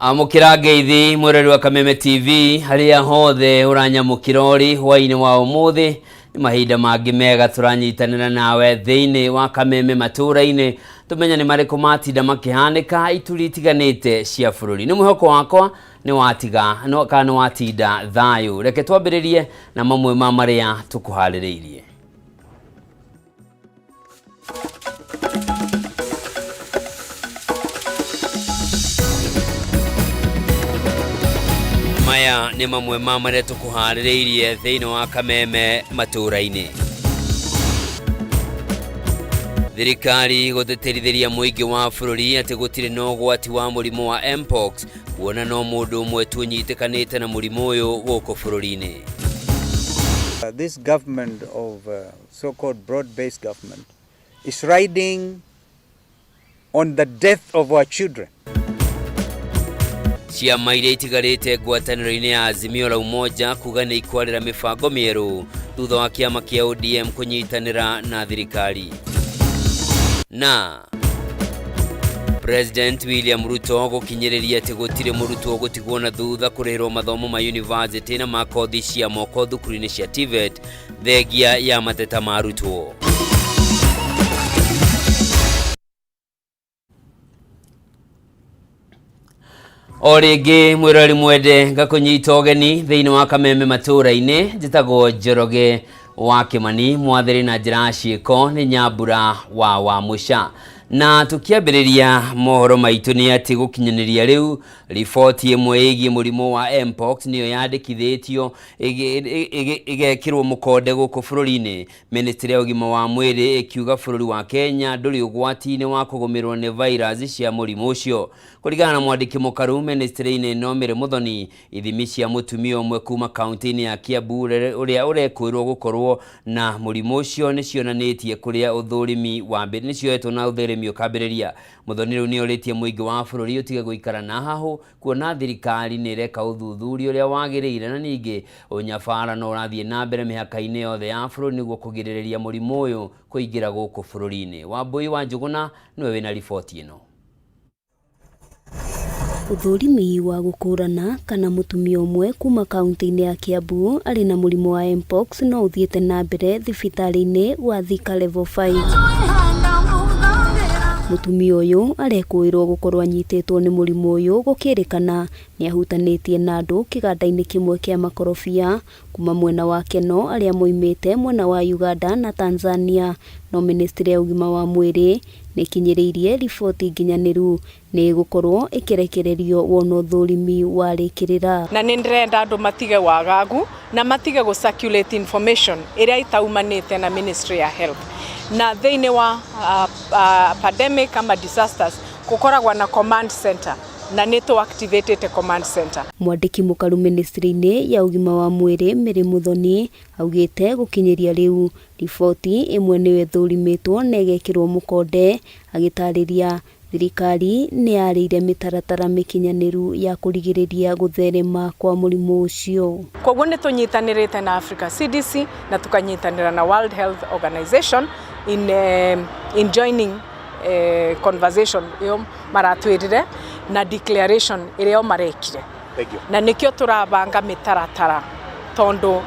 Amũkĩra ngeithi mwĩrori wa Kameme TV harĩa hothe ũranyamũkĩra ũrĩ hwaĩ-inĩ wa ũmũthĩ. Nĩ mahinda mangĩ mega tũranyitanĩra nawe thĩinĩ wa Kameme matũũra-inĩ tũmenye nĩ marĩkũ matinda makĩhanĩka ituri itiganĩte cia bũrũri. Nĩ mwĩhoko wakwa nĩ watiga no, kana nĩ watinda thayũ. Reke twambĩrĩrie na mamwe ma marĩa tũkũharĩrĩirie. Maya nĩ mamwe ma marĩa tũkũharĩrĩirie thĩinĩ wa Kameme matũũra-inĩ. Thirikari gũtĩtĩrithĩria mũingĩ wa bũrũri atĩ gũtirĩ na ũgwati wa mũrimũ wa Mpox kuona no mũndũ ũmwe tu ũnyitĩkanĩte na mũrimũ ũyũ gũkũ bũrũri-inĩ. This government of so-called broad-based government is riding on the death of our children. Ciama iria itigarĩte ngwatanĩro-inĩ ya Azimio la Umoja kuga nĩ ikwarĩra mĩbango mĩerũ thutha wa kĩama kĩa ODM kũnyitanĩra na thirikari. Na President William Ruto gũkinyĩrĩria atĩ gũtirĩ mũrutwo gũtigwo na thutha kũrĩhĩrwo mathomo ma yunivasĩtĩ na ma kothi cia moko thukuru-inĩ cia TVET thengia ya mateta ma arutwo. O rĩngĩ mwĩrori mwende ngakũnyita ũgeni thĩinĩ wa Kameme matũũra-inĩ. Njĩtagwo Njoroge wa Kĩmani, mwathĩrĩ na njĩra ya ciĩko nĩ Nyambura wa Wamũca. Na tũkĩambĩrĩria mohoro maitũ nĩ atĩ gũkinyanĩria rĩu riboti ĩmwe ĩgiĩ mũrimũ wa Mpox nĩyo yandĩkithĩtio ĩgekĩrwo mũkonde gũkũ bũrũri-inĩ. Ministry ya ũgima wa mwĩrĩ ĩkiuga bũrũri wa Kenya ndũrĩ ũgwati-inĩ wa kũgũmĩrwo nĩ virus cia mũrimũ ũcio. Kũringana na mwandĩki mũkaru ministry-inĩ ĩno Mary Muthoni, ithimi cia mũtumia ũmwe kuma kaunti-inĩ ya Kiambu ũrĩa ũrekũĩrwo gũkorwo na mũrimũ ũcio nĩ cionanĩtie kũrĩa ũthũrimi wa nĩ cioetwo na ũtheremi ũkambĩrĩria. Muthoni rĩu nĩ orĩtie mũingĩ wa bũrũri ũtige gũikara na hahũ kuona thirikari nĩ ĩreka ũthuthuria ũrĩa wagĩrĩire na ningĩ ũnyabara no ũrathiĩ na mbere mĩhaka-inĩ yothe ya bũrũri nĩguo kũgirĩrĩria mũrimũ ũyũ kũingĩra gũkũ bũrũri-inĩ. Wambui wa Njũgũna nĩwe wĩna riboti ĩno. Ũthũrimi wa gũkũrana kana mũtumia ũmwe kuma kauntĩ-inĩ ya Kiambu arĩ na mũrimũ wa Mpox no ũthiĩte na mbere thibitarĩ-inĩ wa Thika Level 5. Mũtumia ũyũ arekũĩrwo gũkorwo anyitĩtwo nĩ mũrimũ ũyũ gũkĩrĩkana nĩ ahutanĩtie na andũ kĩganda-inĩ kĩmwe kĩa makorobia kuma mwena wa Keno arĩa moimĩte mwena wa Uganda na Tanzania. No ministry ya ũgima wa mwĩrĩ nĩ ĩkinyĩrĩirie riboti nginyanĩru nĩ ĩgũkorwo ĩkĩrekererio wona ũthũrimi warĩkĩrĩra. Na nĩ ndĩrenda andũ matige wagagu na matige gũ circulate information ĩrĩa ĩtaumanĩte na Ministry ya Health. Na thĩinĩ wa pandemic ama disasters gũkoragwo na command center na nĩ tũ activatĩte command center. Mwandĩki mũkaru ministry-inĩ ya ũgima wa mwĩrĩ Mary Muthoni augĩte gũkinyĩria rĩu riboti ĩmwe nĩyo ĩthũrimĩtwo na ĩgekĩrwo mũkonde, agĩtarĩria thirikari nĩ yarĩire mĩtaratara mĩkinyanĩru ya kũrigĩrĩria gũtherema kwa mũrimũ ũcio. Koguo nĩ tũnyitanĩrĩte na Africa CDC na tũkanyitanĩra na World Health Organization in joining conversation ĩyo maratwĩrire na declaration ĩrĩa o marekire. Na nĩkĩo tũrabanga mĩtaratara tondũ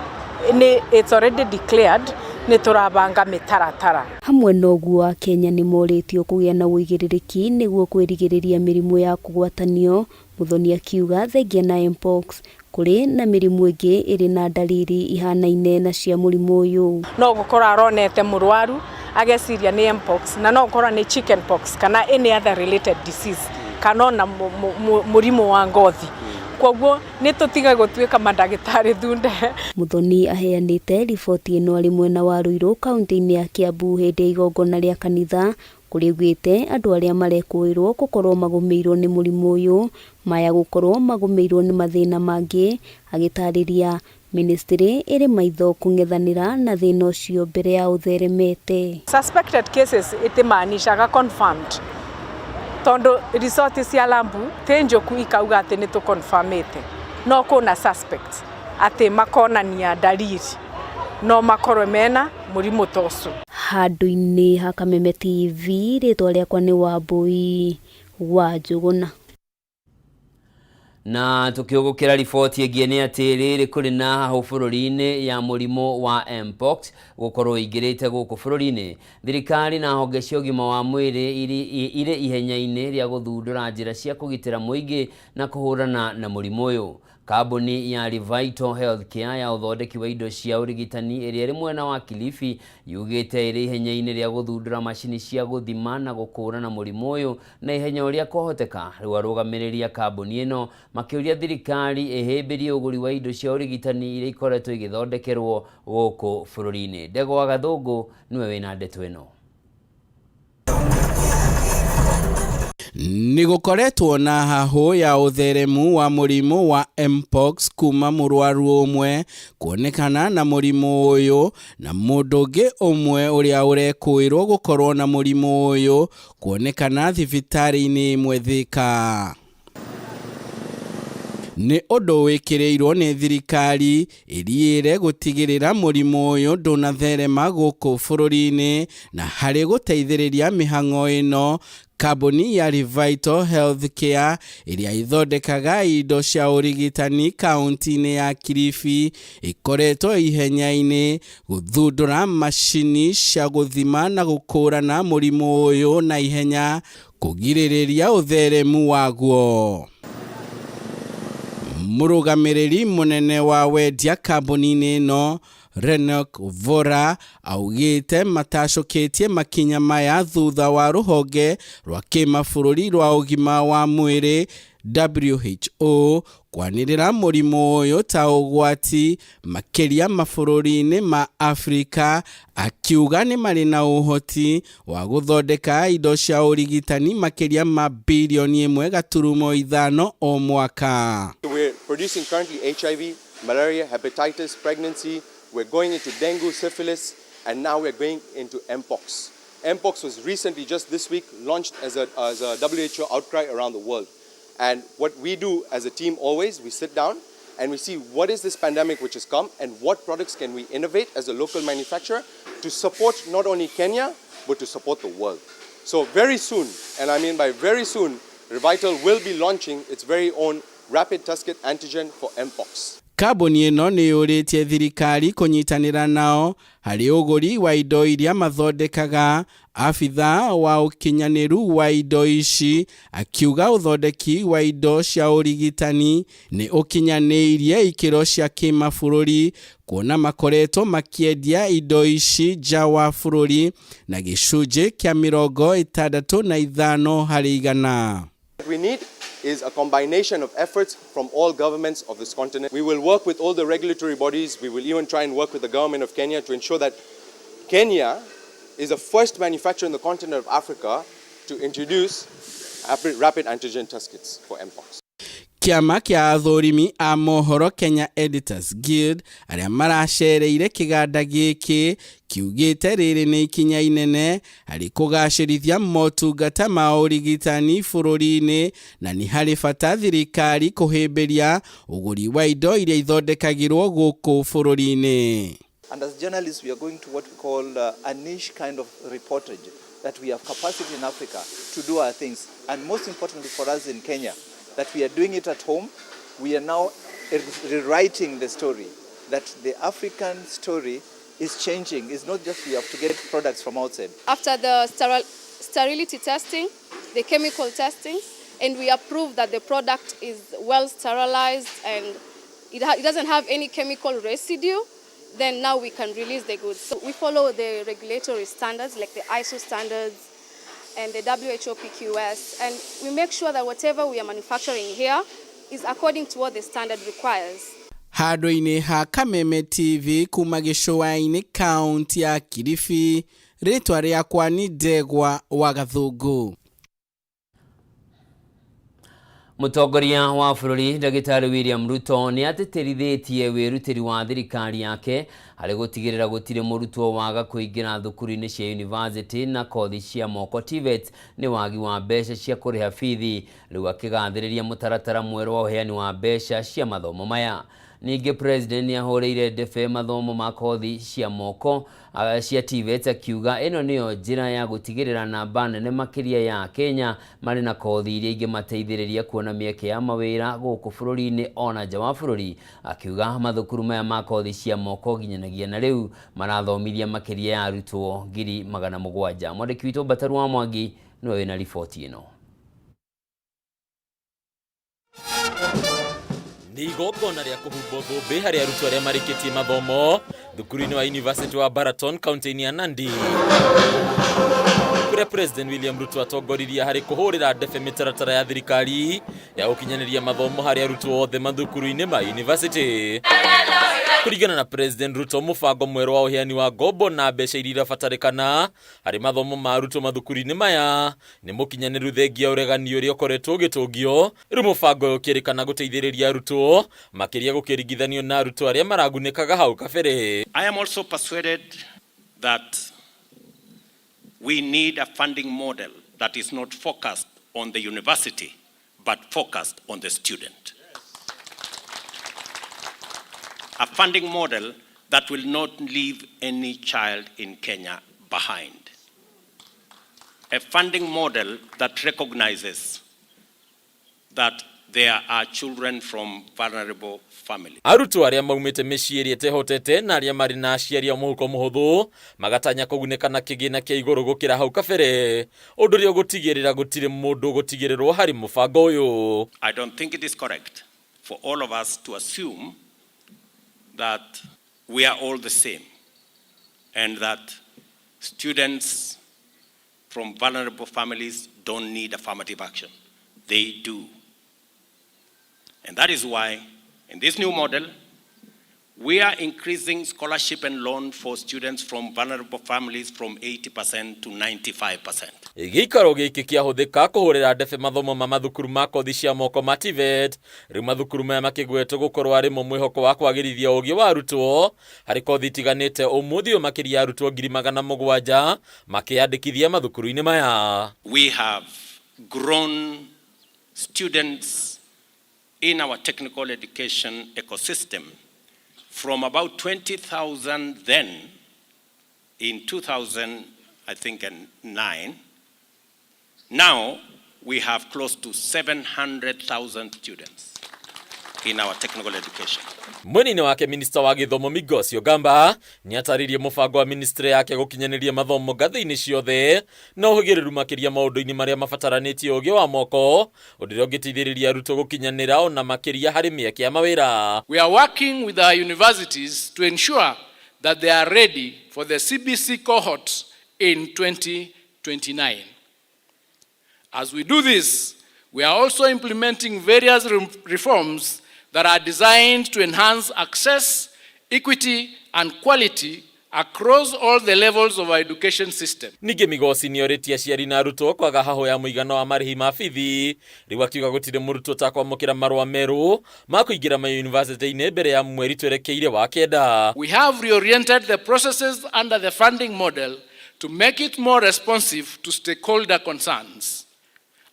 nĩ it's already declared, nĩ tũrabanga mĩtaratara. Hamwe na ũguo Akenya nĩ morĩtio kũgĩa na ũigĩrĩrĩki nĩguo kwĩrigĩrĩria mĩrimũ ya kũgwatanio. Muthoni akiuga thengia na Mpox kũrĩ na mĩrimũ ĩngĩ ĩrĩ na ndariri ihanaine na cia mũrimũ ũyũ. No gũkorwo aronete mũrwaru ageciria nĩ Mpox na no gũkorwo nĩ chicken pox kana any other related disease kana ona mũrimũ wa ngothi. Koguo nĩ tũtige gũtuĩka mandagĩtarĩ thunde. Muthoni aheanĩte riboti ĩno arĩ mwena wa Ruiru kaunti-inĩ ya Kiambu hĩndĩ ya igongona rĩa kanitha kũrĩa augĩte andũ arĩa marekũĩrwo gũkorwo magũmĩirwo nĩ mũrimũ ũyũ maya gũkorwo magũmĩirwo nĩ mathĩna mangĩ, agĩtarĩria ministry ĩrĩ maitho kũng'ethanĩra na thĩna ũcio mbere ya ũtheremete. Suspected cases ĩtĩmaanishaga confirmed tondũ result cia lambu ti njũku ikauga atĩ nĩ tũconfirmĩte, no kũna suspects atĩ makonania dalili no makorwe mena mũrimũ ta ũcio. Handũ-inĩ ha Kameme TV, rĩtwa rĩakwa nĩ Wambui wa Njũgũna. Na tukiugukira riboti ĩngĩ nĩ atĩ rĩrĩ kũrĩ na hahũ bũrũri-inĩ ya mũrimũ wa Mpox gũkorwo ĩingĩrĩte gũkũ bũrũri-inĩ, thirikari na honge cia ũgima wa mwĩrĩ irĩ ihenya-inĩ rĩa gũthundũra njĩra cia kũgitĩra mũingĩ na kũhũrana na mũrimũ ũyũ. Kambuni ya Revital Healthcare ya ũthondeki wa indo cia ũrigitani ĩrĩa ĩrĩ mwena wa Kilifi yugĩte ĩrĩ ihenya-inĩ rĩa gũthundũra macini cia gũthima na gũkũũrana mũrimũ ũyũ na ihenya ũrĩa kwahoteka. Rĩu arũgamĩrĩri a kambuni ĩno makĩũria thirikari ĩhĩmbĩrie ũgũri wa indo cia ũrigitani iria ikoretwo igĩthondekerwo gũkũ bũrũri-inĩ. Ndegwa Gathũngũ nĩwe wĩna ndeto ĩno. Nĩ gũkoretwo na hahũ ya ũtheremu wa mũrimũ wa Mpox kuma mũrwaru ũmwe kuonekana na mũrimũ ũyũ na mũndũ ũngĩ ũmwe ũrĩa ũrekũĩrwo gũkorwo na mũrimũ ũyũ kuonekana thibitarĩ-inĩ ĩmwe Thika. Nĩ ũndũ wĩkĩrĩirwo nĩ thirikari ĩriĩre gũtigĩrĩra mũrimũ ũyũ ndũnatherema gũkũ bũrũri-inĩ, na harĩ gũteithĩrĩria mĩhang'o ĩno kambuni ya Revital Healthcare ĩrĩa ĩthondekaga indo cia ũrigitani kaunti-inĩ ya Kilifi ĩkoretwo ihenya-inĩ gũthundũra macini cia gũthima na gũkũũrana mũrimũ ũyũ na ihenya kũgirĩrĩria ũtheremu waguo. Mũrũgamĩrĩri mũnene wa wendia kambuni-inĩ ĩno Renok Vora augĩte matacũkĩtie makinya maya thutha wa rũhonge rwa kĩmabũrũri rwa ũgima wa mwĩrĩ WHO kwanĩrĩra mũrimũ ũyũ ta ũgwati makĩria mabũrũri-inĩ ma Afrika, akiuga nĩ marĩ na ũhoti wa gũthondeka indo cia ũrigitani makĩria ma bilioni 1.5 o mwaka. We're producing currently HIV, malaria, hepatitis, pregnancy. We're going into dengue, syphilis, and now we're going into Mpox. Mpox was recently, just this week, launched as a WHO outcry around the world. And what we do as a team always, we sit down and we see what is this pandemic which has come and what products can we innovate as a local manufacturer to support not only Kenya, but to support the world. So very soon, and I mean by very soon, Revital will be launching its very own rapid test kit antigen for Mpox. Kambuni ĩno nĩ yũrĩtie thirikari kũnyitanĩra nao harĩ ũgũri wa indo iria mathondekaga. Abitha wa ũkinyanĩru wa indo ici akiuga ũthondeki wa indo cia ũrigitani nĩ ũkinyanĩirie ikĩro cia kĩmabũrũri kuona makoretwo makĩendia indo ici nja wa bũrũri na gĩcunjĩ kĩa 65 harĩ igana. What we need is a combination of efforts from all governments of this continent. We will work with all the regulatory bodies. We will even try and work with the government of Kenya to ensure that Kenya is the first manufacturer in the continent of Africa to introduce rapid antigen test kits for Mpox. Kĩama kĩa athũrimi a mohoro Kenya Editors Guild arĩa maracereire kĩganda gĩkĩ kiugĩte rĩrĩ nĩ ikinya inene harĩ kũgacĩrithia motungata ma ũrigitani bũrũri-inĩ na nĩ harĩ bata thirikari kũhĩmbĩria ũgũri wa indo iria ithondekagĩrwo gũkũ bũrũri-inĩ. And as journalists, we are going to what we call a niche kind of reportage, that we have capacity in Africa to do our things. And most importantly for us in Kenya, that we are doing it at home. We are now rewriting the story, that the African story is changing. It's not just we have to get products from outside. After the sterility testing, the chemical testing, and we approve that the product is well sterilized and it doesn't have any chemical residue, then now we can release the goods. So we follow the regulatory standards like the ISO standards and the WHO PQS, and we make sure that whatever we are manufacturing here is according to what the standard requires. Handũ-inĩ ha Kameme TV kuma gĩcũa-inĩ kaunti ya Kilifi, rĩtwa rĩakwa nĩ Ndegwa wa Gathũngũ. Mũtongoria wa bũrũri Ndagĩtarĩ William Ruto nĩ atĩtĩrithĩtie wĩrutĩri wa thirikari yake harĩ gũtigĩrĩra gũtirĩ mũrutwo waga kũingĩra thukuru-inĩ cia university na kothi cia moko TVET nĩ wagi wa mbeca cia kũrĩha bithi, rĩu akĩgathĩrĩria mũtaratara mwerũ wa ũheani wa mbeca cia mathomo maya. Ningĩ President nĩahũrĩire ndebe mathomo ma kothi cia moko cia TVET akiuga ĩno nĩyo njĩra ya gũtigĩrĩra namba nene makĩria ya Kenya marĩ na kothi iria ingĩmateithĩrĩria kuona mĩeke ya mawĩra gũkũ bũrũri-inĩ ona nja wa bũrũri. Akiuga mathukuru maya ma kothi cia moko nginyanagia na rĩu marathomithia makĩria ya arutwo 700,000. Mwandĩki witũ Bataru wa Mwangi nĩwe wĩna riboti ĩno. Nĩ igongona rĩa kũhumbwo thũmbĩ harĩ arutwo arĩa marĩkĩtie mathomo thukuru-inĩ wa University wa Baraton kaunti-inĩ ya Nandi, kũrĩa President William Ruto atongoririe harĩ kũhũrĩra ndebe mĩtaratara ya thirikari ya gũkinyanĩria mathomo harĩ arutwo othe mathukuru-inĩ ma university. Kũringana na President Ruto, mũbango mwerũ wa ũheani wa ngombo na mbeca iria irabatarĩkana harĩ mathomo ma arutwo mathukuru-inĩ maya nĩ mũkinyanĩru thengia ũregani ũrĩa ũkoretwo ũgĩtũngio. Rĩu mũbango ũyũ ũkĩrĩkana gũteithĩrĩria arutwo makĩria gũkĩringithanio na arutwo arĩa maragunĩkaga hau kabere. I am also persuaded that we need a funding model that is not focused on the university, but focused on the student. A funding model that will not leave any child in Kenya behind. A funding model that recognizes that there are children from vulnerable families. Arutwo arĩa maumĩte mĩciĩ ĩrĩa ĩtehotete na arĩa marĩ na aciari a mũhuko mũhũthũ magatanya kũgunĩka na kĩgĩna kĩa igũrũ gũkĩra hau kabere, ũndũ ũrĩa ũgũtigĩrĩra gũtirĩ mũndũ ũgũtigĩrĩrwo harĩ mũbango ũyũ. I don't think it is correct for all of us to assume that we are all the same and that students from vulnerable families don't need affirmative action. They do. And that is why, in this new model, we are increasing scholarship and loan for students from vulnerable families from 80% to 95%. Gĩikaro gĩkĩ kĩahũthĩka kũhũrĩra ndebe mathomo ma mathukuru ma kothi cia moko ma TVET, rĩu mathukuru maya makĩgwetwo gũkorwo arĩ mo mwĩhoko wa kwagĩrithia ũgĩ wa arutwo harĩ kothi itiganĩte. Ũmũthĩ ũyũ makĩria arutwo 700,000 makĩyandĩkithia mathukuru-inĩ maya. We have grown students in our technical education ecosystem from about 20,000 then in 2000, I think, and 9. Now we have close to 700,000 students in our technical education. Mwena-inĩ wake, minista wa gĩthomo Migosi Ogamba nĩ atarĩirie mũbango wa ministry yake gũkinyanĩria mathomo ngathĩ-inĩ ciothe na ũhĩgĩrĩru makĩria maũndũ-inĩ marĩa mabataranĩtie ũgĩ wa moko, ũndũ ũrĩa ũngĩteithĩrĩria arutwo gũkinyanĩra ona makĩria harĩ mĩeke ya mawĩra. We are working with our universities to ensure that they are ready for the CBC cohort in 2029. As we do this, we are also implementing various reforms that are designed to enhance access, equity, and quality across all the levels of our education system. Ningĩ Migosi nĩ orĩtie aciari na arutwo kwaga hahũ ya mũigana wa marĩhi ma bithi, rĩu akiuga gũtirĩ mũrutwo ũtakwamũkĩra marũa merũ ma kũingĩra mayunivasĩtĩ-inĩ mbere ya mweri twerekeire wa kenda. We have reoriented the processes under the funding model to make it more responsive to stakeholder concerns.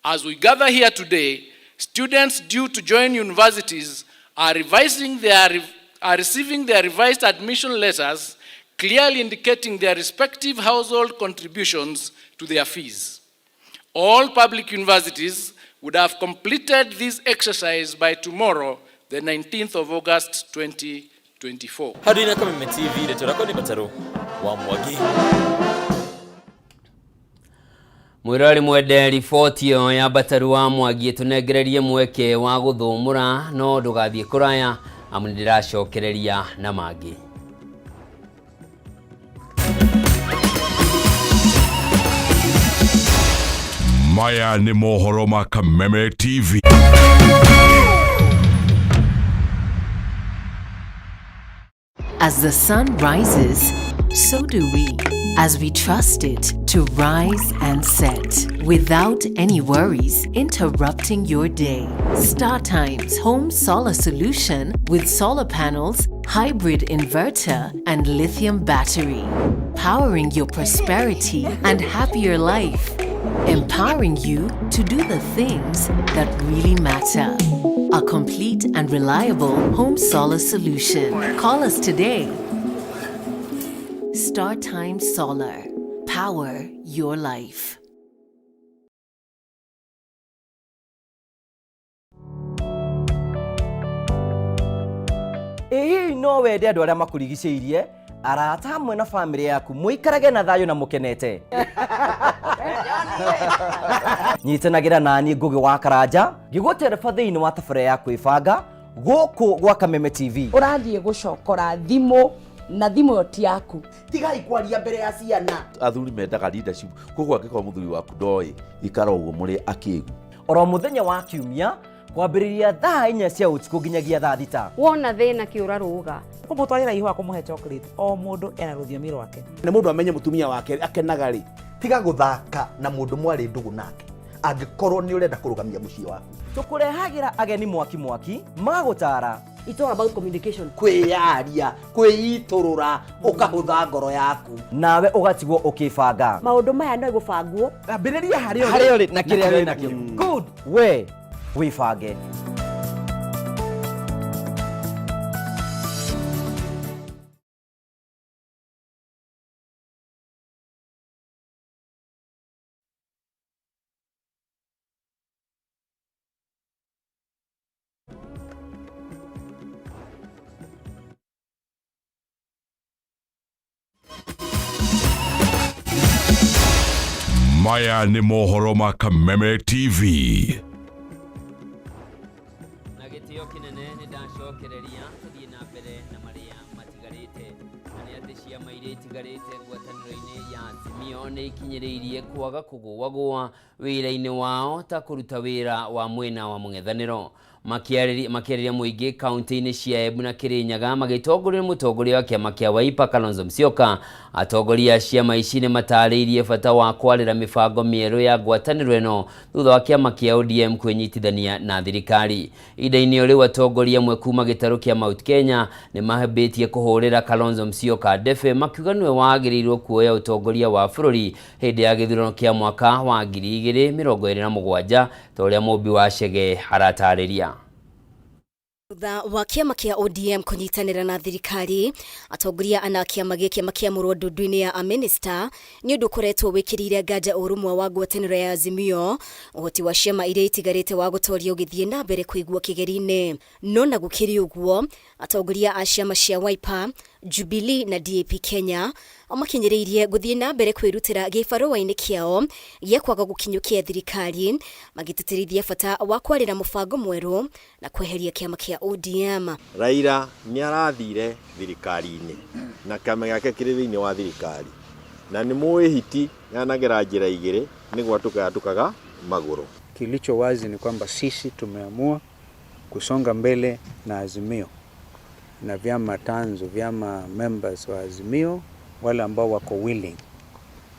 As we gather here today, students due to join universities are receiving their revised admission letters, clearly indicating their respective household contributions to their fees. All public universities would have completed this exercise by tomorrow, the 19th of August 2024. Handũ-inĩ Kameme TV, rĩtwa rĩakwa nĩ Bataru wa Mwangi. Mwĩrori mwende, riboti ĩyo ya Bataru wa Mwangi ĩtũnengererie mweke wa gũthũmũra, no ndũgathiĩ kũraya amu nĩndĩracokereria na mangĩ. Maya nĩ mohoro ma Kameme TV. As the sun rises, so do we, as we trust it to rise and set without any worries interrupting your day. StarTimes Home Solar Solution with solar panels, hybrid inverter, and lithium battery, powering your prosperity and happier life, empowering you to do the things that really matter. A complete and reliable home solar solution. Call us today. StarTime Solar. Power your life. Ĩ hihi no wende andũ arĩa makũrigicĩirie arata hamwe na bamĩrĩ yaku mũikarage na thayũ na mũkenete? Nyitanagĩra naniĩ Ngũgĩ wa Karanja ngĩgũtereba thĩinĩ wa tabarĩra ya kwĩbanga gũkũ gwa Kameme TV. Ũrathiĩ gũcokora thimũ na thimũ ĩyo ti yaku. Tigai kwaria mbere ya ciana. Athuri mendaga leadership, koguo angĩkorwo mũthuri waku ndoĩ, ikara ũguo mũrĩ akĩgu. Oro mũthenya wa kiumia kwambĩrĩria thaa inya cia ũtukũ nginyagia thaa thita. Wona thĩna kĩũra rũga. Kũmũtwarĩra ihũa kũmũhe chocolate, o mũndũ ena rũthiomi rwake. Nĩ mũndũ amenye mũtumia wake akenaga rĩ. Tiga gũthaka na mũndũ mwarĩ ndũgũ nake angĩkorwo nĩ ũrenda kũrũgamia mũciĩ waku. Tũkũrehagĩra ageni mwaki mwaki magũtara. It's all about communication. Kwĩyaria, kwĩitũrũra, ũkahũtha ngoro yaku. Nawe ũgatigwo ũkĩbanga. Maũndũ maya no gũbangwo. Ambĩrĩria harĩa ũrĩ. Harĩa ũrĩ na kĩrĩa wĩ nakĩo. Good. We wĩbange. Maya nĩ mohoro ma Kameme TV. Na gĩtĩo kĩnene nĩ ndacokereria tũthiĩ na mbere na marĩa matigarĩte, na nĩ atĩ ciama iria itigarĩte ngwatanĩro-inĩ ya Azimio nĩ ikinyĩrĩirie kwaga kũgũagũa wĩra-inĩ wao ta kũruta wĩra wa mwena wa mũng'ethanĩro. Makĩarĩria mũingĩ kaunti-inĩ cia Embu na Kĩrĩnyaga magĩtongorio nĩ mũtongoria wa kĩama kĩa Wiper Kalonzo Musyoka, atongoria a ciama ici nĩ matarĩirie bata wa kwarĩra mĩbango mĩerũ ya ngwatanĩro ĩno thutha wa kĩama kĩa ODM kwĩnyitithania na thirikari. Ihinda-inĩ o rĩu atongoria amwe kuma gĩtarũ kĩa Mount Kenya nĩ mambĩtie kũhũrĩra Kalonzo Musyoka ndebe makiuga nĩwe wagĩrĩirwo kuoya ũtongoria wa bũrũri hĩndĩ ya gĩthurano kĩa mwaka wa 2027 ta ũrĩa Mũmbi wa Chege aratarĩria. Thutha wa kĩama kĩa ODM kũnyitanĩra na thirikari, atongoria ana a kĩama gĩkĩ makĩamũrwo ndundu-inĩ ya amĩnĩsta nĩ ũndũ ũkoretwo wĩkĩrĩire nganja ũrũmwe wa ngwatanĩro ya Azimio, ũhoti wa ciama iria itigarĩte wa gũtoria ũgĩthiĩ na mbere kũigwo kĩgeri-inĩ. No na gũkĩrĩ ũguo, atongoria a ciama cia Wiper, Jubilee na DAP Kenya o makinyĩrĩirie gũthiĩ na mbere kwĩrutĩra gĩbarũa-inĩ kĩao gĩa kwaga gũkinyũkia thirikari, magĩtĩtĩrithia bata wa kwarĩra mũbango mwerũ na kweheria kĩama kĩa ODM. Raila nĩ arathire thirikari-inĩ na kĩama gĩake kĩrĩ thĩinĩ wa thirikari, na nĩ mũĩ hiti yanagera njĩra igĩrĩ nĩ gwatũka yatũkaga magũrũ. Kilicho wazi ni kwamba sisi tumeamua kusonga mbele na Azimio na vyama tanzu, vyama members wa Azimio, wale ambao wako willing,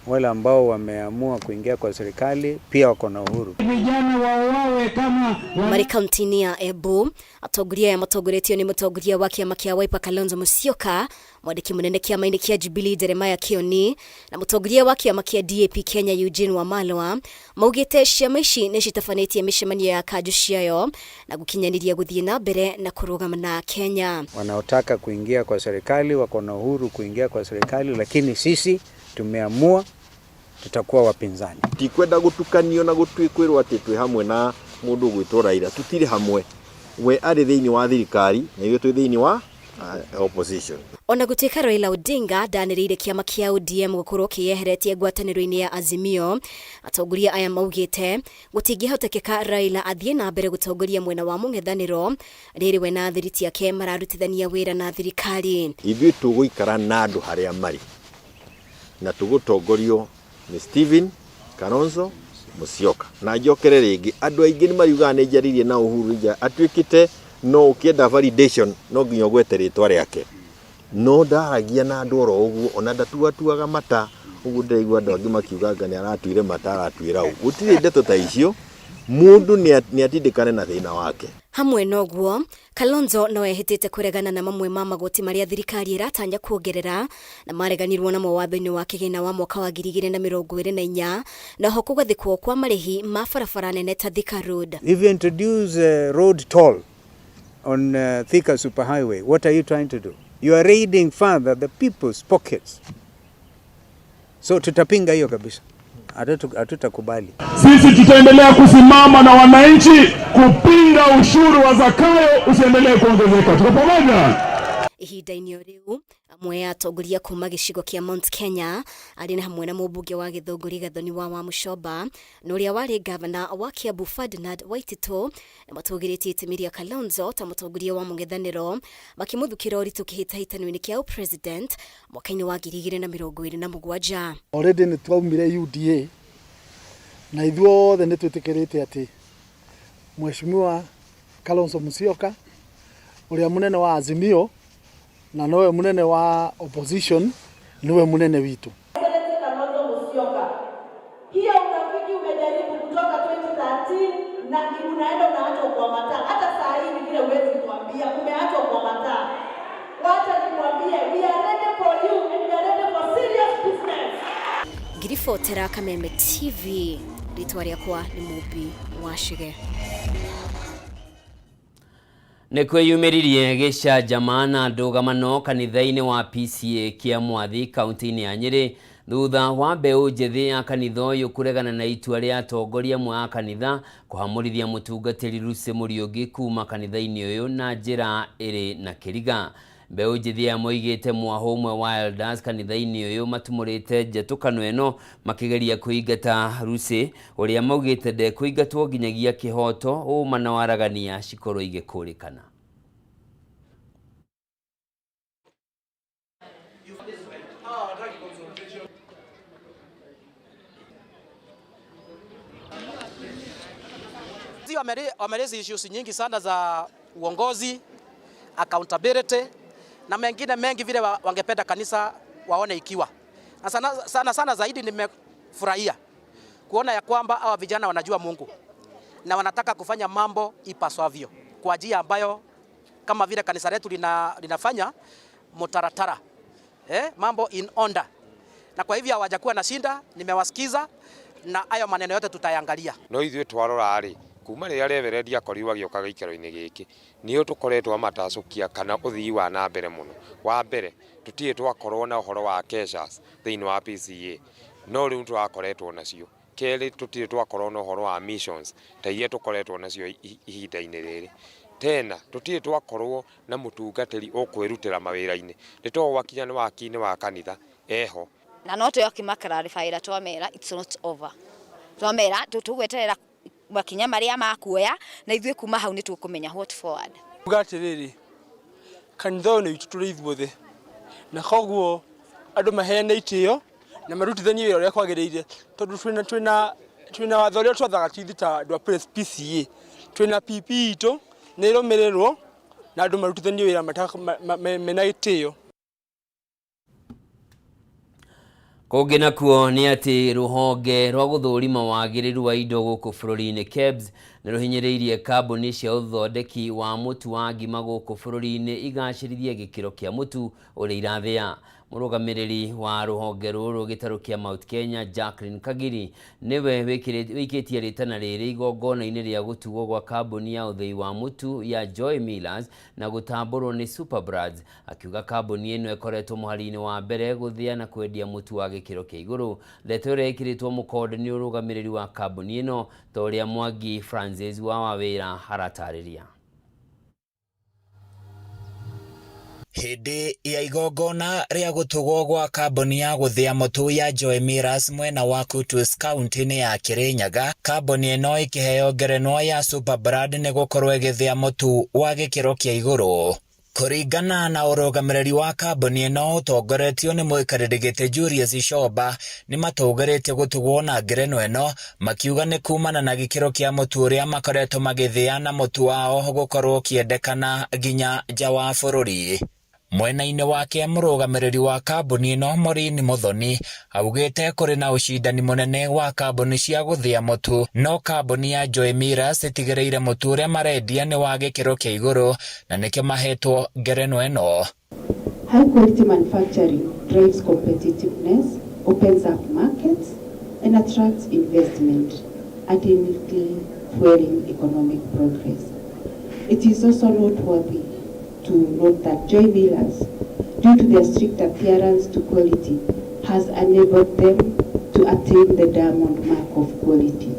wale ambao wameamua kuingia kwa serikali pia wako na uhuru. Vijana wauawe kama Marĩ kaunti-inĩ ya Embu, atongoria aya matongoretio nĩ mũtongoria wa kĩama kĩa Wiper Kalonzo Musyoka, mwandĩki mũnene kĩama-inĩ kĩa Jubilee Jeremiah Kioni na mũtongoria wa kĩama kĩa DAP Kenya Eugene Wamalwa maugĩte ciama ici nĩ citabanĩtie mĩcemanio ya kanjũ ciayo na gũkinyanĩria gũthiĩ na mbere na kũrũgama na Kenya. Wanaotaka kuingia kwa serikali wako na uhuru kuingia kwa serikali, lakini sisi tumeamua tutakuwa wapinzani. Tikwenda gũtukanio na gũtuĩkwĩrwo atĩ twĩ hamwe na mũndũ ũgwĩtwo Raila, tũtirĩ hamwe. We arĩ thĩinĩ wa thirikari na ithuĩ twĩ thĩinĩ wa opposition. Ona gũtuĩka Raila Odinga ndanĩrĩire kĩama kĩa ODM gũkorwo kĩyeheretie ngwatanĩro-inĩ ya Azimio, atongoria aya maugĩte gũtingĩhotekeka Raila athiĩ na mbere gũtongoria mwena wa mũng'ethanĩro rĩrĩ we na athiriti ake mararutithania wĩra na thirikari. Ithuĩ tũgũikara na andũ harĩa marĩ na tũgũtongorio nĩ Stephen Kalonzo Musyoka. Na njokere rĩngĩ, andũ aingĩ nĩ mariugaga nĩ njaririe na Uhuru nja atuĩkĩte no ũkĩenda validation no nginya ũgwete rĩtwa rĩake. No ndaragia na andũ oro ũguo, ona ndatuatuaga mata ũguo ndĩraigua andũ angĩ makiuga anga nĩ aratuire mata aratuĩra ũ. Gũtirĩ ndeto ta icio. Mundu ni atindikane na thina wake. Hamwe noguo, Kalonzo no ehĩtĩte kũregana na mamwe ma magoti marĩa thirikari ĩratanya kuongerera na mareganirwo namo watho-inĩ wa kĩgĩna wa mwaka wa 2024 na ho kũgathĩkwo kwa marĩhi ma barabara nene ta Thika Road. If you introduce a road toll on Thika Superhighway, what are you trying to do? You are raiding further the people's pockets. So tutapinga hiyo kabisa, hatutakubali. Sisi tutaendelea kusimama na wananchi kupinga ushuru wa Zakayo usiendelee kuongezeka. Tuko pamoja? Ihinda-inĩ o rĩu, amwe a atongoria kuma gĩcigo kĩa Mount Kenya arĩ na hamwe na mũmbunge wa Gĩthũngũri Gathoni wa Wamuchomba na ũrĩa warĩ ngavana wa Kiambu Ferdinand Waititu nĩ matũgĩrĩtie itemi rĩa Kalonzo ta mũtongoria wa mũng'ethanĩro, makĩmũthukĩra ũritũ kĩhĩtahĩtano-inĩ kĩa ũpresident mwaka-inĩ wa 2027. Already nĩ twaumire UDA na ithuothe nĩ twĩtĩkĩrĩte atĩ Mheshimiwa Kalonzo Musyoka ũrĩa mũnene wa Azimio na nowe mũnene wa opposition niwe mũnene witũ. Kalonzo Musyoka, hiyo urafiki umejaribu kutoka 2013 na unaenda unaachwa kwa mataa. Hata saa hii ni vile huwezi kuambia umeachwa kwa mataa. Wacha nikwambie, we are ready for you and we are ready for serious business. Ngiribotera Kameme TV, rĩtwa rĩakwa nĩ Mũmbi wa Chege. Nĩ kwĩyumĩririe gĩcanjama na ndũgamano kanitha-inĩ wa PCEA kĩa Mwathi kaunti-inĩ ya Nyĩrĩ thutha wa mbeũ njĩthĩ ya kanitha ũyũ kũregana na itua rĩa atongoria amwe a kanitha kũhamũrithia mũtungatĩri Lucy Mũriũngi kuma kanitha-inĩ ũyũ na njĩra ĩrĩ na kĩriga. Mbeũ njĩthĩ aya moigĩte mwahũ ũmwe wa elders kanitha-inĩ ũyũ matumũrĩte njatũkano ĩno makĩgeria kũingata Lucy ũrĩa maugĩte ndekũingatwo nginyagia kĩhoto, ũma na waragania cikorwo igĩkũrĩkana. Wamerezi issues nyingi sana za uongozi, accountability na mengine mengi vile wangependa kanisa waone ikiwa. Na sana, sana, sana zaidi nimefurahia kuona ya kwamba hawa vijana wanajua Mungu na wanataka kufanya mambo ipaswavyo kwa njia ambayo kama vile kanisa letu linafanya mutaratara, mambo in order. Na kwa hivyo hawajakuwa na shinda, nimewasikiza na hayo maneno yote tutayangalia. No ithuĩ twarora rĩ, kuma rĩrĩa reverendi akorirwo agĩũka gĩikaro-inĩ gĩkĩ, nĩo tũkoretwo amatacũkia kana ũthii wa na mbere mũno. Wa mbere, tũtirĩ twakorwo na ũhoro wa keshas thĩinĩ wa PCEA, no rĩu tũrakoretwo nacio. Kerĩ, tũtirĩ twakorwo na ũhoro wa missions ta iria tũkoretwo nacio ihinda-inĩ rĩrĩ. Tena, tũtirĩ twakorwo na mũtungatĩri ũkwĩrutĩra mawĩra-inĩ. Nĩ tondũ gwakinya nĩ waki-inĩ wa kanitha, eho. Na no twĩoke makararĩbaĩra twamera it's not over. Twamera tũgweterera makinya marĩa makuoya na ithuĩ kuma hau nĩ tũkũmenya what forward. Uga atĩrĩrĩ, kanitha ũyũ nĩ witũ tũrĩ ithuothe, na koguo andũ maheane itĩo na marutithanie wĩra ũrĩa kwagĩrĩire, tondũ twĩna watho ũrĩa twathaga ithuĩ ta andũ a PCEA, twĩna PP itũ nĩ ĩrũmĩrĩrwo na andũ marutithanie wĩra mena gĩtĩo. Kũngĩ nakuo nĩ atĩ rũhonge rwa gũthũrima wagĩrĩru wa indo gũkũ bũrũri-inĩ KEBS nĩ rũhinyĩrĩirie kambuni cia ũthondeki wa mũtu wa ngima gũkũ bũrũri-inĩ igacĩrithie gĩkĩro kĩa mũtu ũrĩa irathĩa. Mũrũgamĩrĩri wa rũhonge rũrũ gĩtarũ kĩa Mount Kenya Jacqueline Kagiri nĩwe wĩkĩtie rĩtana rĩrĩ igongona-inĩ rĩa gũtugwo gwa kambuni ya ũthĩi wa mũtu ya Joy Millers na gũtambũrwo nĩ Superbrands, akiuga kambuni ĩno ĩkoretwo mũhari-inĩ wa mbere gũthĩa na kwendia mũtu wa gĩkĩro kĩa igũrũ. Ndeto ĩrĩa ĩkĩrĩtwo mũkonde nĩ ũrũgamĩrĩri wa kambuni ĩno ta ũrĩa Mwangi Francis wa Wawĩra aratarĩria. Hĩndĩ ya igongona rĩa gũtugwo gwa kambuni ya gũthĩa mũtu ya Joy Millers mwena wa Kutus kaunti-inĩ ya Kirinyaga, kambuni ĩno ĩkĩheo ngerenwa ya Superbrand nĩ gũkorwo ĩgĩthĩa mũtu wa gĩkĩro kĩa igũrũ. Kũringana na ũrũgamĩrĩri wa kambuni ĩno ũtongoretio nĩ mũikarĩri gĩtĩ Julius Shomba, nĩ matũgĩrĩtie gũtugwo na ngerenwa ĩno makiuga nĩ kumana na gĩkĩro kĩa mũtu ũrĩa makoretwo magĩthĩa na mũtu wao gũkorwo ũkĩendekana nginya nja wa bũrũri. Mwena-inĩ wake mũrũgamĩrĩri wa kambuni ĩno Maureen Muthoni augĩte kũrĩ na ũcindani mũnene wa kambuni cia gũthĩa mũtu no kambuni ya Joy Millers ĩtigĩrĩire mũtu ũrĩa marendia nĩ wa gĩkĩro kĩa igũrũ na nĩkĩo mahetwo ngerenwa ĩno. High quality manufacturing drives competitiveness, opens up markets, and attracts investment, ultimately fueling economic progress. It is also noteworthy to note that Joy Millers, due to their strict adherence to quality, has enabled them to attain the diamond mark of quality.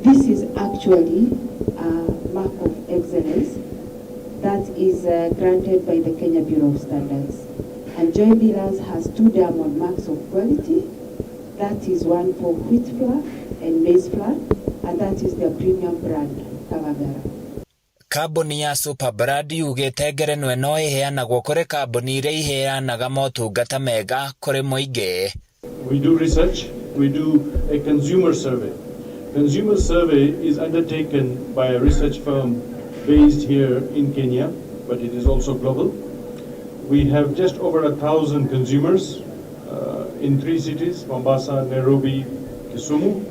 This is actually a mark of excellence that is granted by the Kenya Bureau of Standards. And Joy Millers has 2 diamond marks of quality. That is one for wheat flour and maize flour, and that is their premium brand, Kavagara. Kambuni ya Superbrand yugĩte ngerenwa ĩno ĩheanagwo kũrĩ kambuni iria iheanaga motungata mega kũrĩ mũingĩ. We do research, we do a consumer survey. Consumer survey is undertaken by a research firm based here in Kenya, but it is also global. We have just over 1,000 consumers in 3 cities, Mombasa, Nairobi, Kisumu.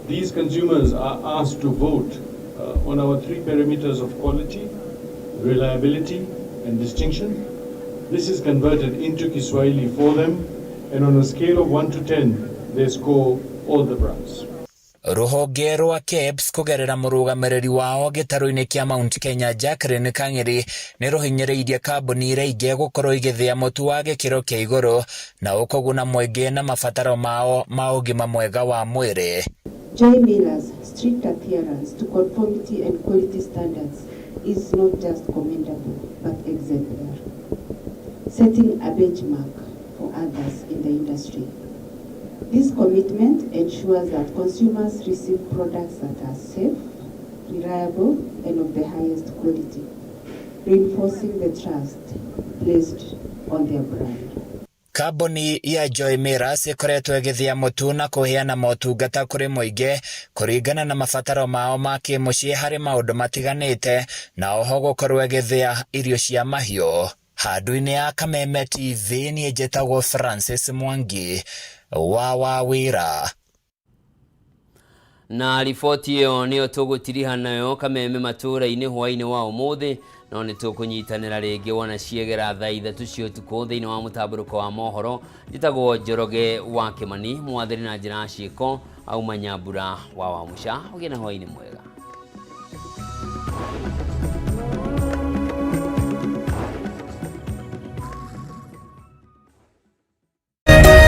These consumers are asked to vote on our 3 parameters of quality, reliability, and distinction. This is converted into Kiswahili for them, and on a scale of 1 to 10, they score all the brands. Rũhonge rwa KEBS kũgerera mũrũgamĩrĩri wao gĩtarũ-inĩ kĩa Mount Kenya Jacqueline Kang'eri nĩ rũhinyĩrĩirie kambuni iria ingĩ gũkorwo igĩthĩa mũtu wa gĩkĩro kĩa igũrũ na ũkũguna mũingĩ na mabataro mao ma ũgima mwega wa mwĩrĩ. Joy Millers' strict adherence to conformity and quality standards is not just commendable but exemplary, setting a benchmark for others in the industry. This commitment ensures that consumers receive products that are safe, reliable, and of the highest quality, reinforcing the trust placed on their brand. Kambuni ya Joy Millers ĩkoretwo ĩgĩthĩa mũtu na kũheana motungata kũrĩ mũingĩ kũringana na mabataro mao ma kĩmũciĩ harĩ maũndũ matiganĩte na oho gũkorwo ĩgĩthĩa irio cia mahiũ. Handũ-inĩ ya Kameme TV niĩ njĩtagwo Francis Mwangi wa Wawĩra. Na riboti ĩyo nĩyo tũgũtiriha nayo Kameme matũũra-inĩ hwaĩ-inĩ wa ũmũthĩ, no nĩ tũkũnyitanĩra rĩngĩ wona ciegera thaa 3 cia ũtukũ thĩinĩ wa mũtambũrũko wa mohoro. Njĩtagwo Njoroge wa Kĩmani, mwathĩri na njĩra ya ciĩko auma Nyambura wa Wamũca. Ũgĩe na hwaĩ-inĩ mwega.